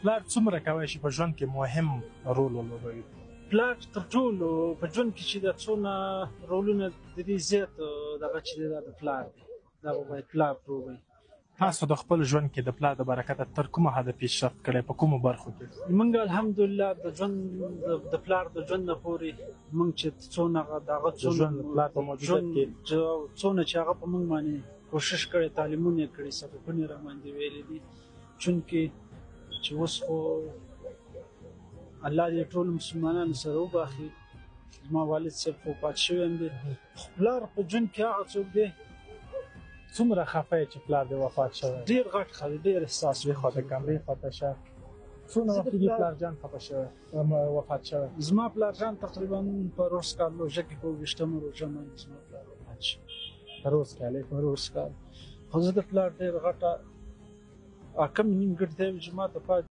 پلار څومره کوی شي په ژوند کې مهم رول ولوبوي؟ پلار تر ټولو په ژوند کې چې د څونه رولونه د دې زیات دغه چې دا د پلار دی، دا به باید پلار لوبوي. تاسو د خپل ژوند کې د پلار د برکته تر کومه حده پیشرفت کړی، په کومو برخو کې؟ موږ الحمدلله د ژوند د پلار د ژوند نه پورې موږ چې څونه هغه د هغه د ژوند د پلار په موجودیت کې څونه چې هغه په موږ باندې کوشش کړی، تعلیمونه یې کړي، سبقونه یې راباندې ویلي دي. چونکې چې اوس خو الله دې ټول مسلمانانو سره وبخښي، زما والد صاحب خو وفات شوی هم دی، خو پلار په ژوند کې هغه څوک دی. څومره خفه یې چې پلار دې وفات شوی؟ ډېر غټ خفه، ډېر احساس دې خواته کمرې خواته شه. څونه وخت کېږي پلار جان خفه شوی، وفات شوی؟ زما پلار جان تقریبا پروس کال روژه کې، په 21مه روژه باندې زما پلار وفات شو. پروس کال؟ پروس کال. خو زه د پلار ډېر غټه کم نیمګړتیا چې ما ته پاتې